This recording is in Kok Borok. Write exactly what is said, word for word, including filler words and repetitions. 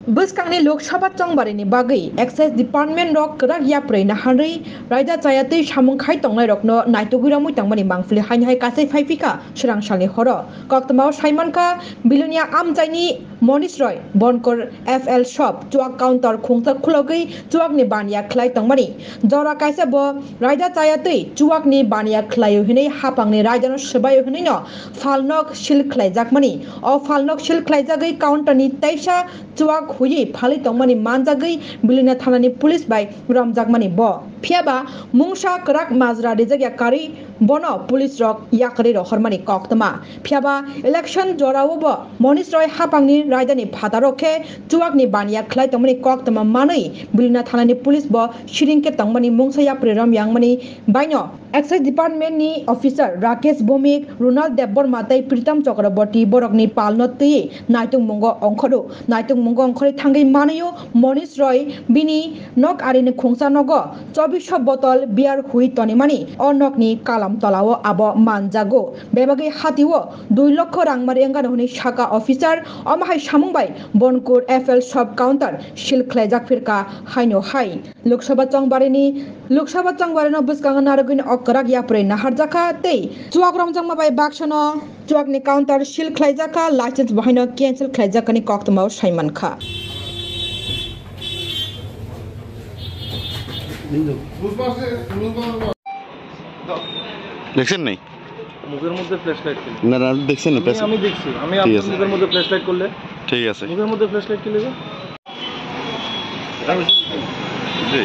Bwskangni Lok Sabha chongbarini bagwi excise department rok kwrak yapri naharwi raida chaya twi samung khai tongnairokno naitugwi romwi tongmani mangpili haino hai kasai phaiphikha swrangsalni horo. Koktwmao saimankha, Bilonia amchaini Monish Roy, Bonkur F L shop, chuak counter khungsa khulogwi chuakni baniya khlai tongmani. Jora kaisa bo raida chaya twi chuakni baniya khlaio hinwi haphangni raidano swbaio hinwino phalnok seal khlaijakmani. O phalnok seal khlaijagwi counterni teisa chuak huiwi phalwi tongmani manjagwi Bilonia thanani police bai romjakmani bo. Phiyaba mungsa kwrak majra rijak ya karwi bono police rok yakarwi rohormani koktwma. Phiyaba election jorao bo Monish Roy haphangni raidani phataro khe chuakni baniya khlai tongmani koktwma manwi Bilonia thanani police bo siring khe tongmani mungsa yapri rom yangmani baino excise department ni officer Rakesh Bhowmik, Ronald Debbarma tei Pritam Chakraborty borokni palno twiwi naitongmungo ongkhoro. Naitongmungo ongkhorwi thangwi manwi o Monish Roy bini nok arini khungsa nogo chobbish botol beer hui tonimani o nokni kalam tolao abo manjago. Bebagwi hatio dui lokho rangmari wngano hwnwi saka officer. Omo hai samung bai Bonkur F L shop counter seal khlaijak phirkha haino hai. Lok Sabha chongbarini, Lok Sabha chongbarino bwskango narwgwino o kwrak yapri naharjakha tei chuak romjakma bai baksano chuakni counter seal khlaijakha, license bo haino cancel khlaijakani koktwmao saimankha. দেখছেন নাই? মুখের মধ্যে flash light কেন? না, না, দেখছেন না, আমি, ফ্ল্যাশ আমি দেখছি। আমি ঠিক আপনার আছে। মুখের মধ্যে ফ্ল্যাশ লাইট করলে? ঠিক আছে। মুখের মধ্যে ফ্ল্যাশ লাইট কেন? জি।